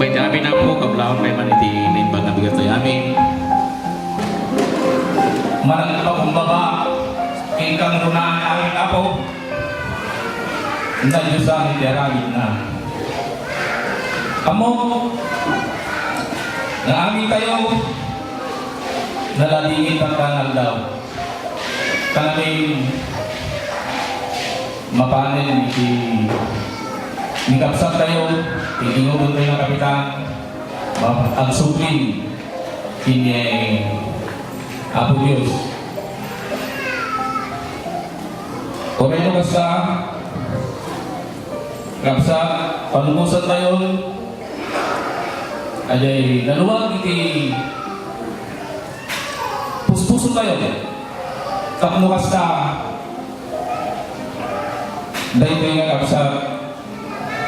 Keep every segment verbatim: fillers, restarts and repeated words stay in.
Pay ti amin, Apo, kablawan pay man iti naimbag nga bigat tayo amin. Managpakumbaba, ken kangrunaan amin, Apo. Nadiosan iti aramidna. Ammo nga amin tayo, naladingit tatta nga aldaw. Kanamin mapanen iti ni kabsat tayo, ti tinulong tayo nga kapitan, ma-, agsubli ken ni Apo Dios. Uray no kasta, kabsat, panunosan tayo, ajay naluag iti puspuso tayo. Tapno kasta, daytoy nga kabsat,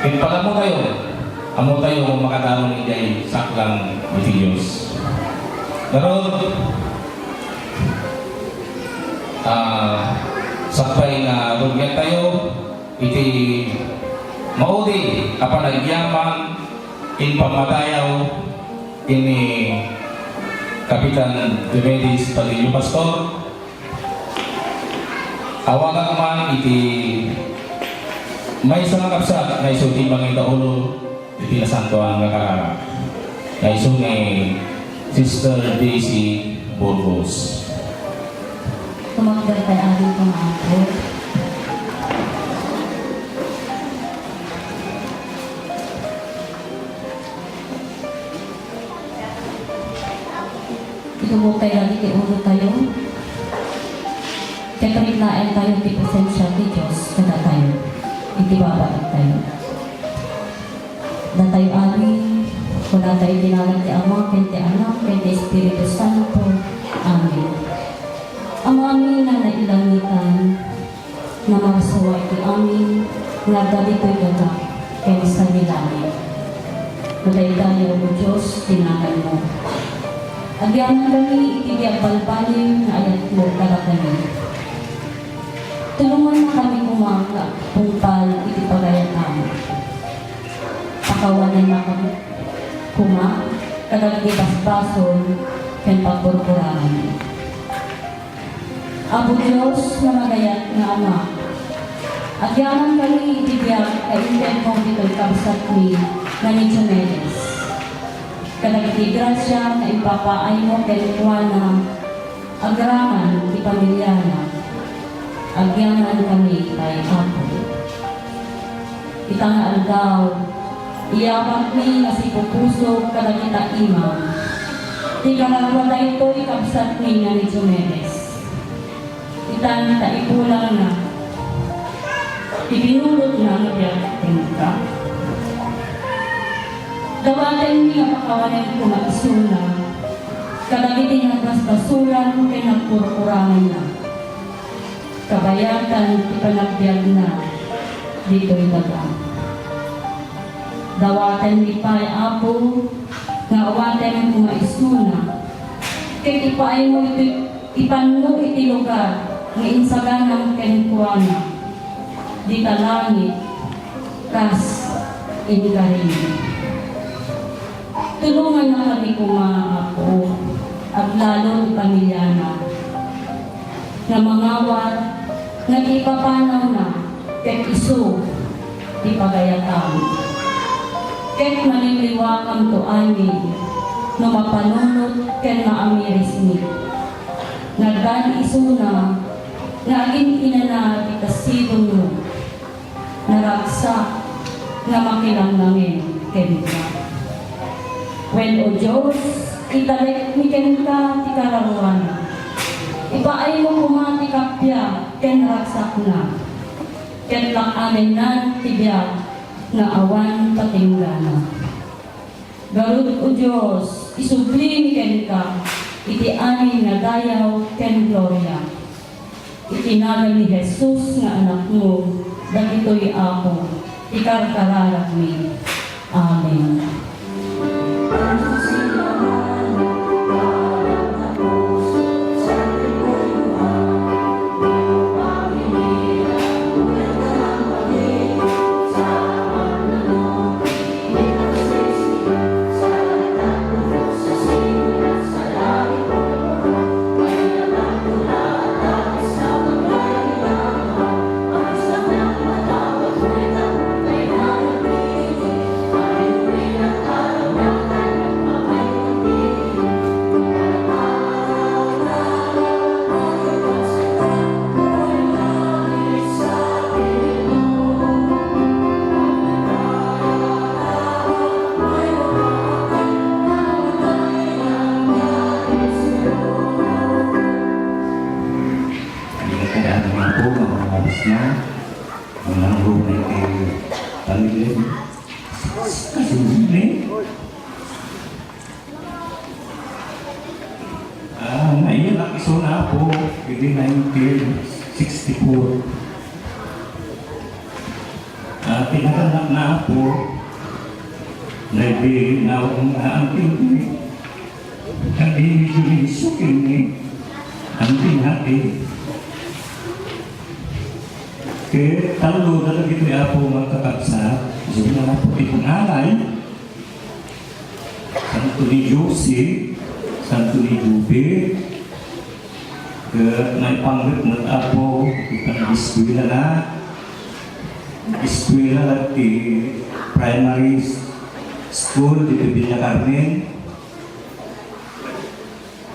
ipagamo tayo, amo tayo makadaro idiay saklang iti Dios. Ngarud, ah, sakbay nga rugian tayo iti maudi a panagyaman ken pammadayaw ken ni Kapitan Diomedes Padillo, Pastor. Awagak man iti maysa nga kabsat nga isu ti mangidaulo iti nasantoan nga kararag, nga isu ni Sister Daisy Burgos. Tumakder tayo, Adi, kumaapod. Itubok tayo dagiti ulo tayo. Ket riknaen tayo ti presensia ti Dios kadatayo. Iti babaen tayo. Datayo amin, kunatayo iti nagan ti Ama, ken ti Anak, ken ti Espiritu Santo. Amen. Amami nga nailangitan, namarsua iti amin nga adda ditoy daga ken sadi langit. Madaydayaw, O Dios, ti naganmo. Agyamankami iti biag balbaliw nga ayatmo kadakami. Tulongannakami koma nga agtungpal iti pagayatmo. Pakawanannakami koma kadagiti basbasol ken pagpurpuraanmi. Apo Dios nga managayat nga Ama, agyamankami iti biag nga intedmo ditoy kabsatmi nga ni Diomedes. Kadagiti grasia nga impapaaymo kenkuana, agraman ti pamiliana, agyamankami pay, Apo. Ita nga aldaw, iyabakmi nga sipupusok kadagita imam ti kararua daytoy kabsatmi nga ni Diomedes. Itan ta ipulangna ti binulotna nga biag kenka. Dawatenmi nga pakawanenko nga isuna kadagiti nagbasbasolan ken nagpurpuraanna. Kabayatan ti panagbiagna ditoy daga. Dawatenmi pay, Apo, nga awatenko nga isuna, ket ipaaymo iti, ipanmo iti lugar nga insaganam kenkuana, dita langit, kas inkari. Tulongannakami koma, Apo, aglalo ti pamiliana, nga mangawat nga ti ipapanawna ket isu ti pagayatam. Ket maliliwakamto amin no mapanunot ken maamirismi. Nagdan isuna nga agin-inana ti kasidongmo. Naragsak nga makilangngangen kenka. Wen, O Dios, italekmi kenka ti kararuana. Ipaaymo koma ti kappia ken ragsakna, ket lak-amenan ti biag nga awan patinggana. Garud, O Dios, isublimi kenka iti amin nga dayaw ken gloria. Iti nagan ni Jesus nga Anakmo, dagitoy, Apo, ti karkararagmi. Amen. Kasunod ni. Ah, naiyanak isuna, Apo, idi nineteen sixty-four. Ah, pinanganak na, Apo, daydi naung nga anting ni. Kadi medyo ni Isu ken ni anting hati. Ket tallo dagitoy, Apo, nga kakabsat. Isuna, Apo, ti panganay. Santo ni Josie, Santo ni Jube, ket naipanggep met, Apo, ti panag-eskuelana. Eskuela ti primary school ditoy Villa Carmen.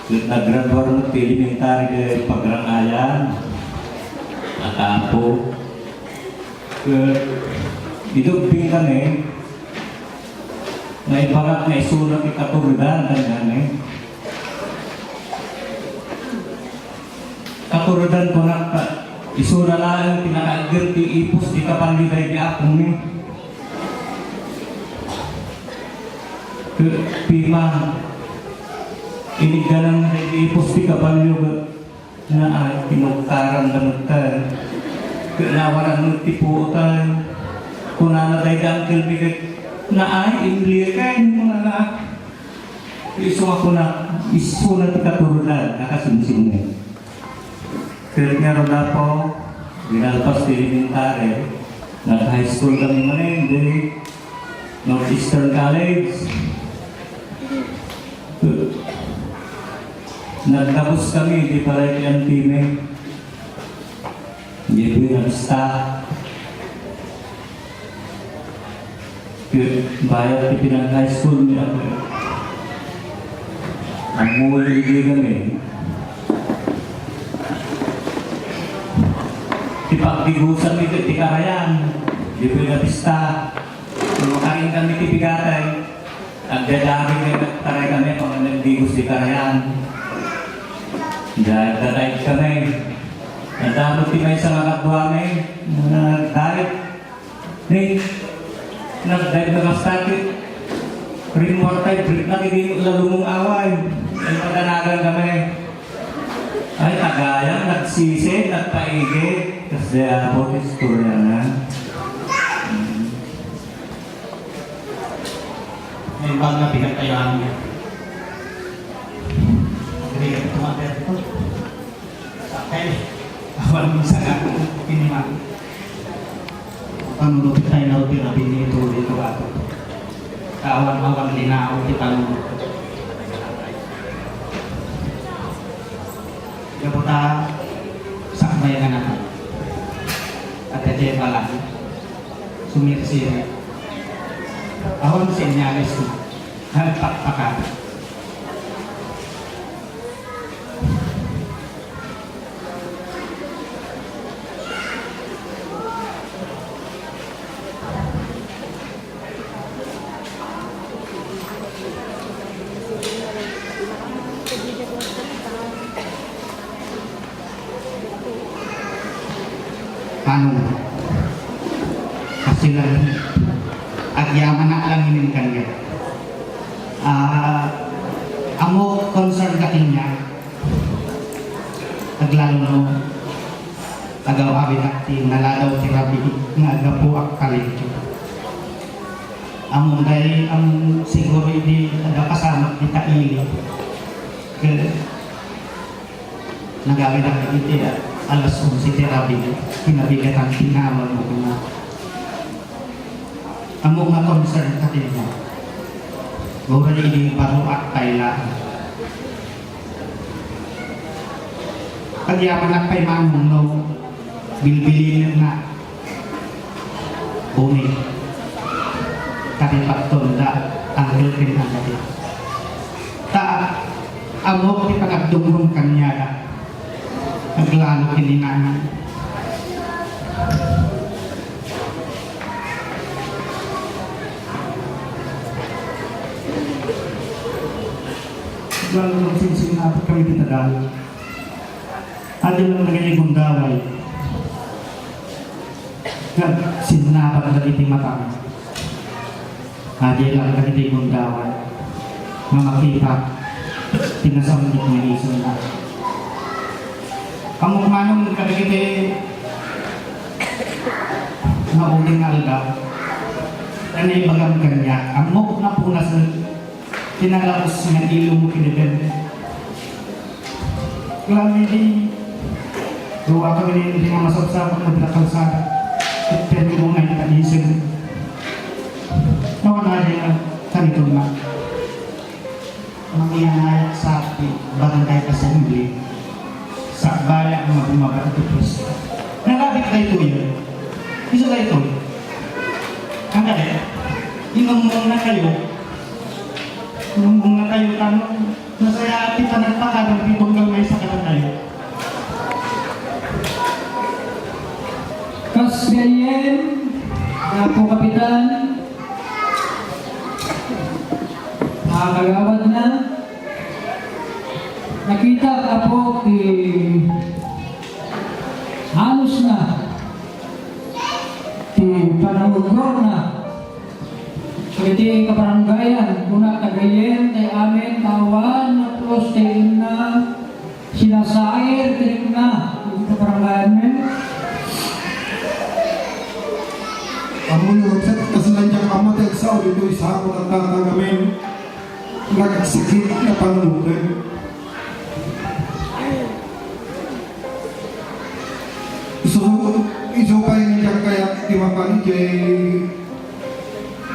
Ket naggraduar met ti elementary iti Pagrang-ayan, Atapo. Ket idubbing kami, naiparak nga isuna ti katuredan, kaniami. Katuredan, kunak, isuna laeng ti nakaagger ti ipus ti kabalio daydi apongmi. Ket pima, inigganan daydi ipus ti kabalio ket naay, tinukkaran da metten. Ket nawanan met ti puoten. Kunana daydi angkelmi ket, "Naay, imliken," kunana. Isu a kuna, isuna ti katuredan, nakasimsimnget. Ket ngarud, Apo, dinalpas ti elementary, nag-high school kami manen, di Northeastern College. Nagdabus kami, di pala iti antimi. Di Buena Vista. Ket bayat ti pinag-high school mi, Apo. Ammoyo idi kami. Ti pagdigusan mi ket ti karayan. Di Buena Vista. Makain kami ti bigatay. Agdadari kami, taray kami, pangan nagdigos di karayan. Dahil dadaig kami. Nadamot ti maysa nga kaduami, nga nagdayeg. Ni, nagdayeg na kasta ti rimmuar tay break na, idi lalumong away. Ay, padanagan kami. Ay, tagayang, nagsisi, nagpaigit. Kasi, ah, po, istorya na. Hmm. Naimbag nga pinagtayuan niya. Diri ka tumater ito. Sakay. Awan mo sa nga. Piniman. Panunod tayo na rutin na pinito dito ato. Awan-awan linao ti panunod. Gapu ta sakbay nga naman. At kaya pala, sumirsiri. Awan senyales na. Nagpakpakan. Ano? Kasi lang, agyamanak lang inin kanya. Ah, amo concern ka kanya. Aglalo no, agaw-awidak ti naladaw ti rabii nga aggapuak talento. Ammo daydi, ammo siguro idi adda pasamak dita ili. Ket nagawidak iti alas onse ti rabii, kinabigatan ti namal mo kuna. Ammo nga concern ka din mo. Uray idi baruak pay laeng. Agyamanak pay manong no bilbilinenna. Bumi. Kadi patton da, anggel ken anggel. Ta, ammok ti panagdumdum kaniada. Aglalo ken ni nanang. Aglalo, magsinsinapot kami ti tagaan. Adi lang nagayagundaway. Ngem sinnabag dagiti matam. Adiay lang dagiti gundaway nga makita ti nasamnit nga isuna. Ammok manen kadagiti nauling nga aldaw. Ania ibagam kaniak? Ammok napunasen ti nalaus nga ilong mo kiniben. Klaro idi, duakami ni Henry nga masapsapul nga dina kalsada. Ket permi mo nga ipaisip. Awan adi nga kaniton na. Mangyanayak sa barangay assembly. Sa bala nga bumaba iti pwesto. Nalabit daytoy. Isu daytoy. Ang kadi, inumbong na kayo. Inumbong na kayo, tanong. Masaya ti panagpakadang ti tunggal maysa kadatayo. Kas gayen, Apo Kapitan, mga kagawad na, nakita, Apo, ti halos na, ti panangulo na, iti kabaranggayan, kuna kagayen, tay amin, tawan, naplos, tay inna, sinasair, tay inna, iti kabaranggayan, men. Amuyo, sa, kasi lang dyan, amo, tay sa, o dito, isa, ako, nagtatagamin, nagsakit, na panunod. Isu, isu pay nga diak kayat ti mapan idiay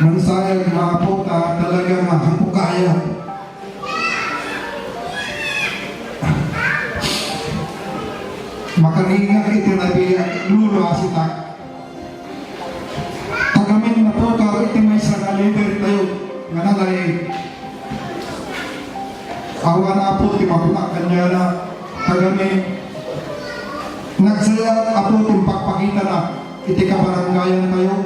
mansayan nga Apo, ta talaga nga hapo kaya. Makaringak iti nabiag, Lolo, asitak. Tagamin na po ka iti maysa nga leader tayo nga nanay. Awan, Apo, ti makunak kaniana. Tagamin. Nagsaya, Apo, ti pakpakitana iti kabaranggayan tayo.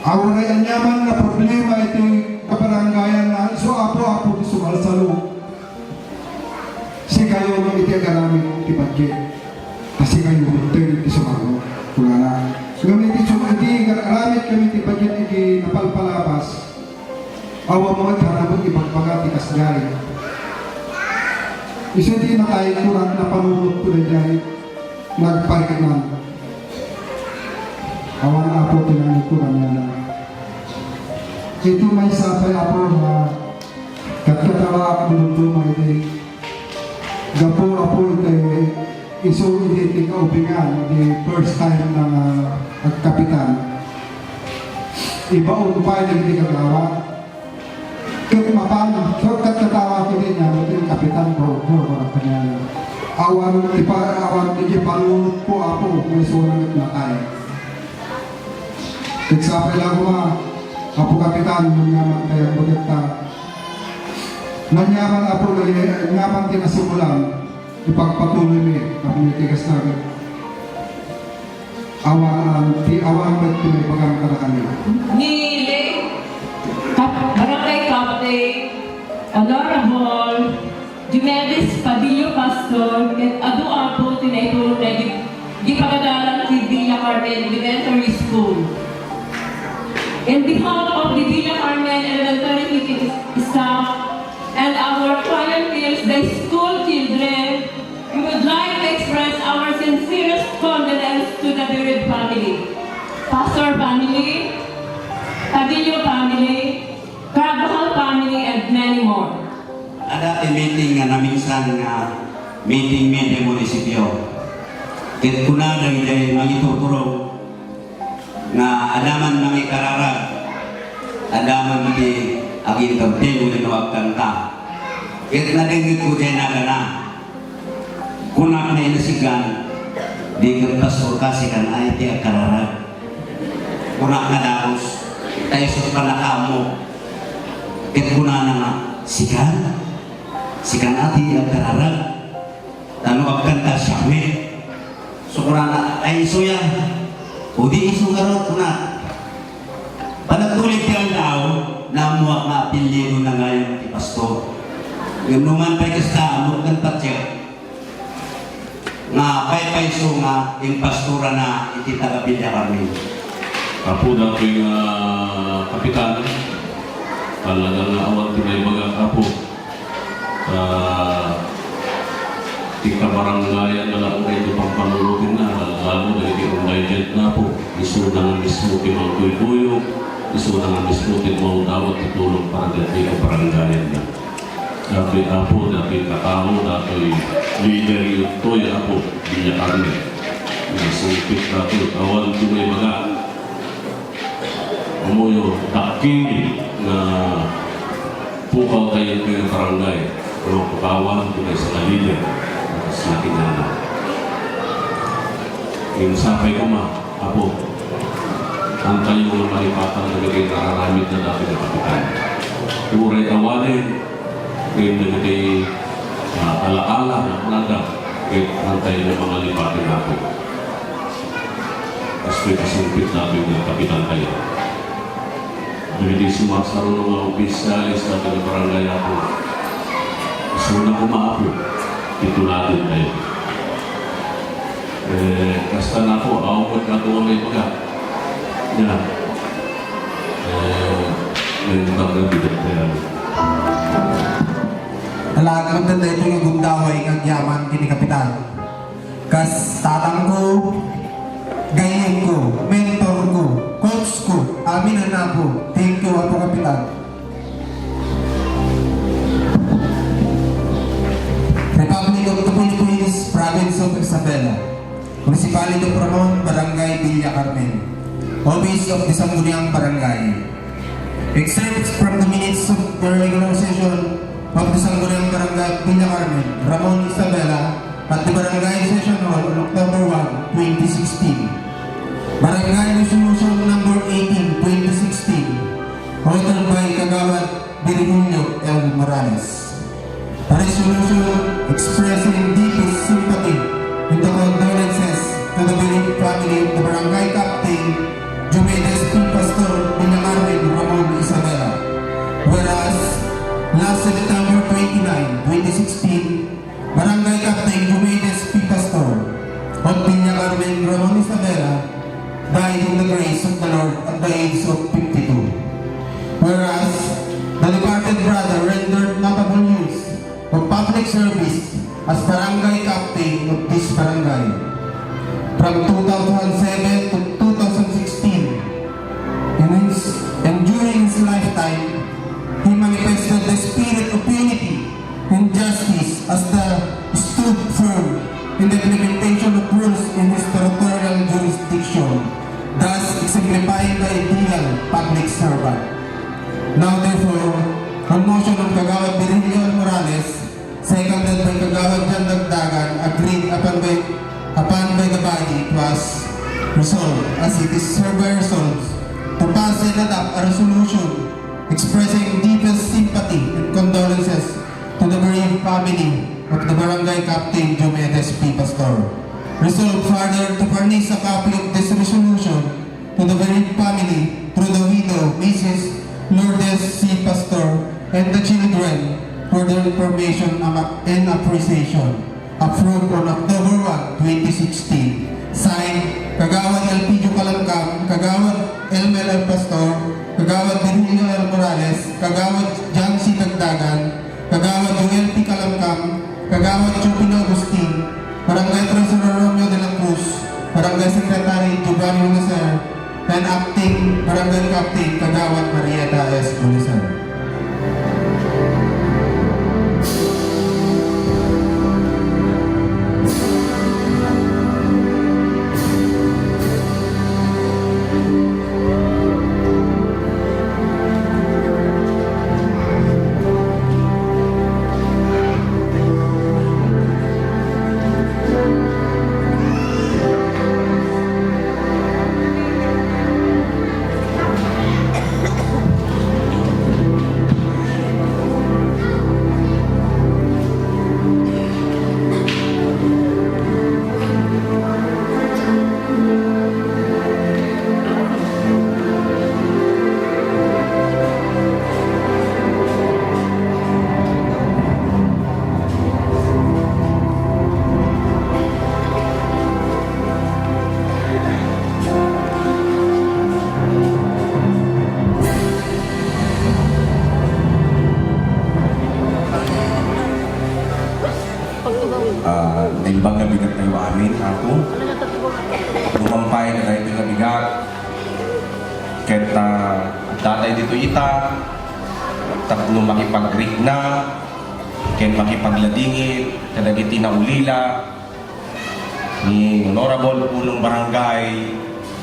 Awan ay anyaman nga problema iti kabaranggayan na isu, Apo, Apo, ti sumalsalo. Sikayo iti agaramid ti budget. Ta sikayo metten ti sumarno, kunana. Ngem iti sum-, iti agaramid kami ti budget iti napalpalabas, awan met hanamot ibagbaga ti kasdiay. Isu ti natay kunak napanunot ko daydiay nagpariknan. Awan, Apo, ti nangikuran yana. Iti maysa pay, Apo, nga Ket katawa, dumduma iti gapu, Apo, iti isu iti ti kaubingan, iti first time nga agkapitan. Ibaon pay dagiti kagawad. Ket mapan, so, ket katawa iti niya, iti kapitan, bro, bro, bro, kanya. Awan, ti pa-, awan, ti panunot ko, Apo, may surang at matay. Ket sapay la koma, Apo Kapitan, no nyaman kayat mo ket ta. No nyaman, Apo, no nyaman ti nasimulam, ipagpatuloy mi, Apo, iti kasta ket awan, ti awan met ti maibagam kadakami. Ni Late Kap-, Barangay Captain, Honorable Diomedes Padillo Pastor, ket adu, Apo, ti naitulong dagiti pagadalan ti Villa Carmen Elementary School. In behalf of the Villa Carmen Elementary teaching staff and our choir peers, the school children, we would like to express our sincerest condolence to the bereaved family, Pastor family, Padillo family, Carvajal family, and many more. Adda ti meeting nga naminsan nga meeting mi iti munisipyo. Ket kuna dagiti mangiturturog nga adda man mangikararag, adda man ti ag-entertain wenno agkanta. Ket nadengngegko diay nagana. Kunak nga inasigan, di ket pastor ka, sikan ay ti agkararag. Kunak nga dagus, ta isu ti pannakaammo. Ket kunana nga, sikan? Sikan a ti agkararag? Ta no agkanta, siak met. So kunana, ay isuya. O di isu ngarud, kunak. Panagtulid ti aldaw, naammoak nga apelyido na ngayon ti pastor. Ngem numan pay kasta, ammok ken patiek nga pay Isu nga impastorana iti taga Villa Carmen. Apo, datoy nga kapitan, talaga nga awan ti maibagak, Apo. Ah, ti kabarangayan nga laeng iti pampanunotenna, lalo dagiti indigent, Apo. Isuna nga mismo ti mangtuybuyog, isuna nga mismo ti mangdawat ti tulong para dagiti kabarangayanna. Datoy, Apo, datoy katao, datoy leader iti Apo, Villa Carmen. Nasungpit datoy, awan ti maibaga. Amoyo, dakkel nga pukaw tayo iti barangay. Ano, pukawan, iti maysa nga leader. Tapos natin na. Yung sapay ko ma, Apo, antayo nga malipatan dagiti nararamid na dati nga kapitan. Uray awanen, ngayon dagiti, ah, alaala nga nada, ket antayo nga mangalipaten, Apo. Espiritu Santo, dati nga kapitan tayo. Dagiti sumasaruno nga opisyales dati nga barangay, Apo. Isuna koma, Apo, ti tuladen tayo. Eh, kasta na po, awan met kato nga maibaga. Yan. Eh, may utang na bigat kaya. Talaga, ang ganda ito yung gundaway, kagyaman, kini kapitan. Kas tatangko, gayyemko, mentorko, coachko, amin a, Apo. Thank you, Apo Kapitan. Republic of the Philippines, Province of Isabela, Municipality of Ramon, Barangay Villa Carmen, Office of the Sangguniang Barangay. Excerpts from the minutes of the regular session of the Sangguniang Barangay of Villa Carmen, Ramon, Isabela, at the Barangay Session Hall on October one, twenty sixteen. Barangay Resolution Number eighteen, twenty sixteen, authored by Kagawad Virgilio L. Morales. A resolution expressing deepest sympathy and the condolences to the bereaved family of the barangay captain, Diomedes P. Pastor, Villa Carmen, Ramon, Isabela. Whereas, last September twenty-nine, twenty sixteen, Barangay Captain Diomedes P. Pastor of Villa Carmen, Ramon, Isabela, died in the grace of the Lord at the age of fifty-two. Whereas, the departed brother rendered notable years of public service as barangay captain of this barangay. From two thousand seven to two thousand sixteen, in his, and during his lifetime, he manifested the spirit of unity and justice as the stood firm in the implementation of rules in his territorial jurisdiction, thus exemplifying the ideal public servant. Now, therefore, on motion of Kagawad Virgilio Morales, seconded by Kagawad John Dagdagan, agreed upon by, upon by the body, it was resolved, as it is hereby resolved, to pass and adopt a resolution expressing deepest sympathy and condolences to the bereaved family of the Barangay Captain Diomedes P. Pastor. Resolved further to furnish a copy of this resolution to the bereaved family through the widow, Missus Lourdes C. Pastor, and the children for their information and appreciation. Approved on October one, twenty sixteen. Signed, Kagawad Elpidio Kalamkam, Kagawad Elmer L. Pastor, Kagawad Virgilio L. Morales, Kagawad John C. Dagdagan, Kagawad Joel P. Kalamkam, Kagawad Chupino Agustin, Barangay Treasurer Romeo de la Cruz, Barangay Secretary Giovanni Lunaser, and Acting Barangay Captain Kagawad Marieta S. Bulisan. Datay ditoy ita, tapno makipagrikna ken makipagladingit kadagiti naulila ni Honorable Pulong Barangay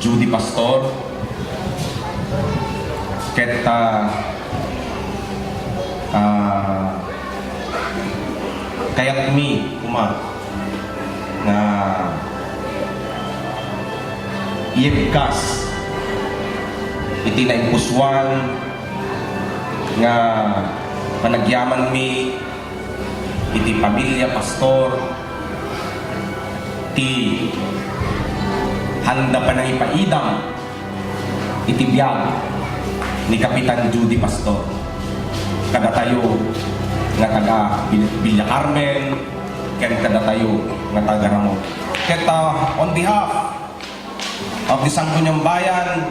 Judy Pastor. Ket, ah, ah, kayatmi koma nga iyebkas iti naimpusoan nga panagyamanmi iti pamilia Pastor ti handa panangipaidam iti biag ni Kapitan Judy Pastor kadatayo nga taga Vil-, Villa Carmen ken kadatayo nga taga Ramon. Ket, ah, on behalf of the Sangguniang Bayan,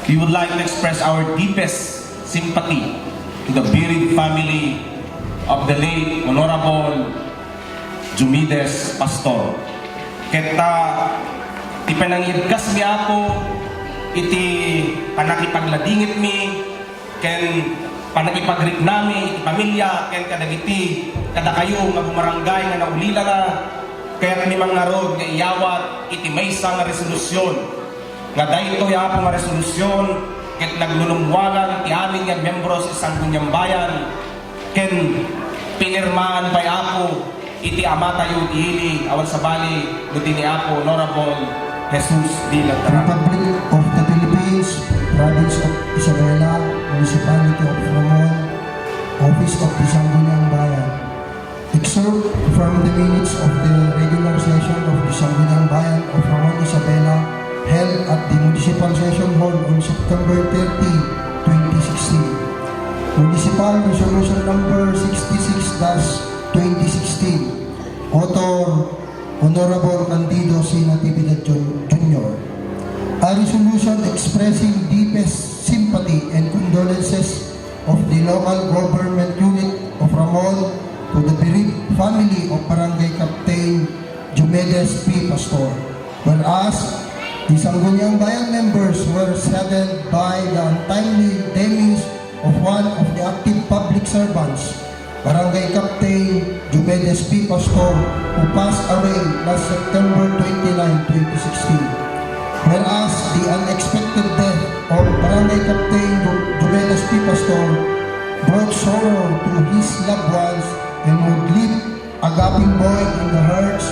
we would like to express our deepest sympathy to the bereaved family of the late Honorable Jumides Pastor. Ket, ah, ti panangibkasmi, Apo, iti panakipagladingitmi ken panakipagriknami iti pamilia ken kadagiti kadakayo nga bumarangay nga naulilana, kayatmi man ngarud nga iyawat iti maysa nga resolusyon nga daytoy, Apo, nga resolusyon ket naglulummuangan iti amin nga miyembro ti Sangguniang Bayan ken pinirmaan pay, Apo, iti amatayo diay awan sabali no di ni Apo Honorable Jesus D. Ladrang. Republic of the Philippines, Province of Isabela, Municipality of Ramon, Office of the Sangguniang Bayan. Excerpt from the minutes of the regular session of the Sangguniang Bayan of Ramon, Isabela, held at the Municipal Session Hall on September thirty, twenty sixteen. Municipal Resolution Number sixty-six dash twenty sixteen. Author, Honorable Candido C. Natividad Jun-, Junior. A resolution expressing deepest sympathy and condolences of the local government unit of Ramon to the bereaved family of Barangay Captain Diomedes P. Pastor. Whereas, the Sangguniang Bayan members were saddened by the untimely demise of one of the active public servants, Barangay Captain Diomedes P. Pastor, who passed away last September twenty-nine, twenty sixteen. Whereas the unexpected death of Barangay Captain Diomedes P. Pastor brought sorrow to his loved ones and would leave a gaping void in the hearts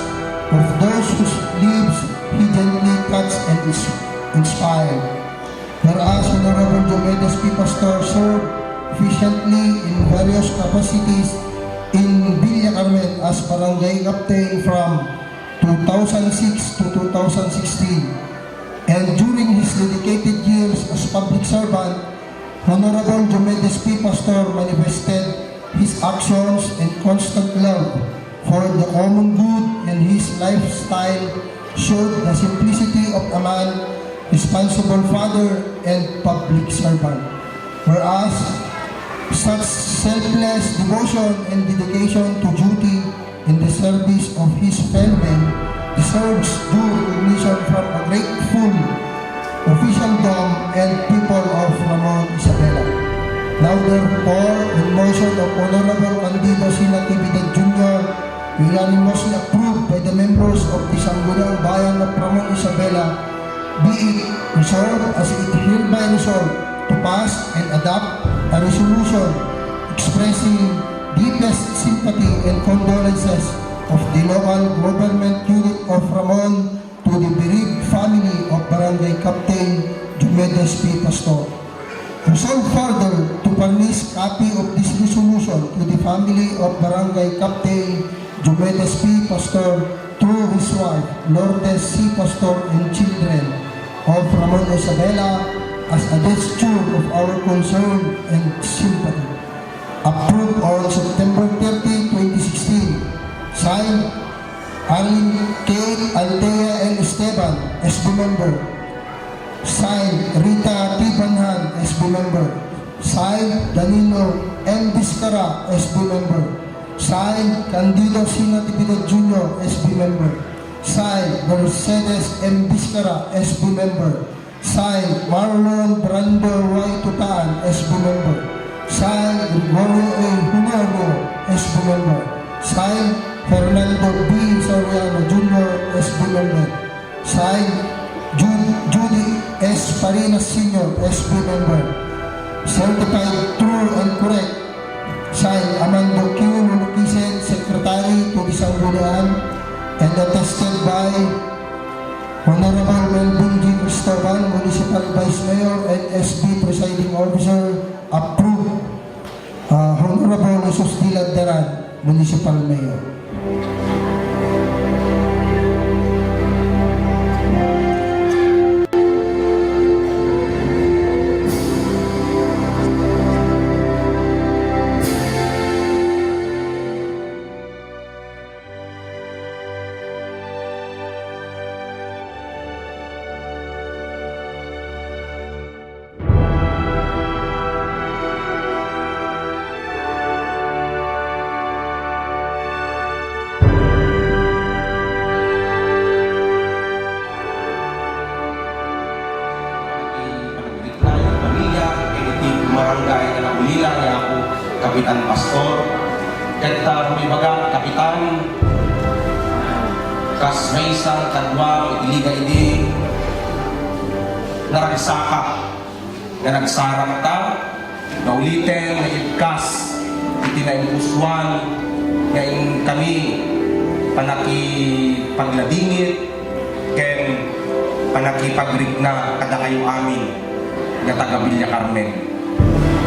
of those whose lives he gently touched and ins-, inspired. Whereas Honorable Diomedes P. Pastor served efficiently in various capacities in Villa Carmen as barangay captain from two thousand six to two thousand sixteen, and during his dedicated years as public servant, Honorable Diomedes P. Pastor manifested his actions and constant love for the common good, and his lifestyle showed the simplicity of a man, responsible father, and public servant. Whereas, such selfless devotion and dedication to duty in the service of his fellow men deserves due recognition from a grateful officialdom and people of Ramon, Isabela. Now therefore, on motion of Honorable Candido C. Natividad Junior, unanimously approved by the members of the Sangguniang Bayan of Ramon, Isabela, be it resolved as it hereby resolved to pass and adopt a resolution expressing deepest sympathy and condolences of the local government unit of Ramon to the bereaved family of Barangay Captain Diomedes P. Pastor. Resolve further to furnish copy of this resolution to the family of Barangay Captain Diomedes P. Pastor through his wife, Lourdes C. Pastor, and children of Ramon, Isabela as a gesture of our concern and sympathy. Approved on September thirty, twenty sixteen. Signed, Arlene Kate Altea L. Esteban, S B member. Signed, Rita T. Banhan, S B member. Signed, Danilo M. Biscara, S B member. Signed, Candido C. Natividad Junior, S B member. Signed, Mercedes M. Biscara, S B member. Signed, Marlon Brando Y. Tutaan, S B member. Signed, Gregorio A. Hunario, S B member. Signed, Fernando B. Soriano Junior, S B member. Signed, Ju-, Judy S. Farinas Senior, S B member. Certified true and correct. Signed, Amando Q. Lulukisen, Secretary to the Sanggunian, and attested by Honorable Melvin G. Cristobal, Municipal Vice Mayor, and S B Presiding Officer, approved. Ah, Honorable Jesus D. Laddaran, Municipal Mayor. Panagrikna iti pamilya, ken iti barangay nga naulila nga ako, Kapitan Pastor. Ket, ah, maibaga, Kapitan, kas maysa nga kaduam iti liga idi, naragsakak nga nagsarakta, nga uliten nga ibkas iti naimpusoan nga inkami pannakipagladingit ken pannakipagrikna kadakayo amin nga taga Villa Carmen.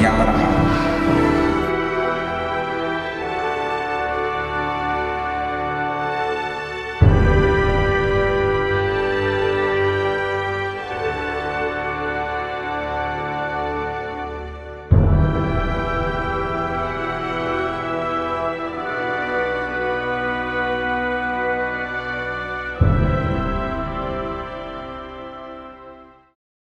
Yaman a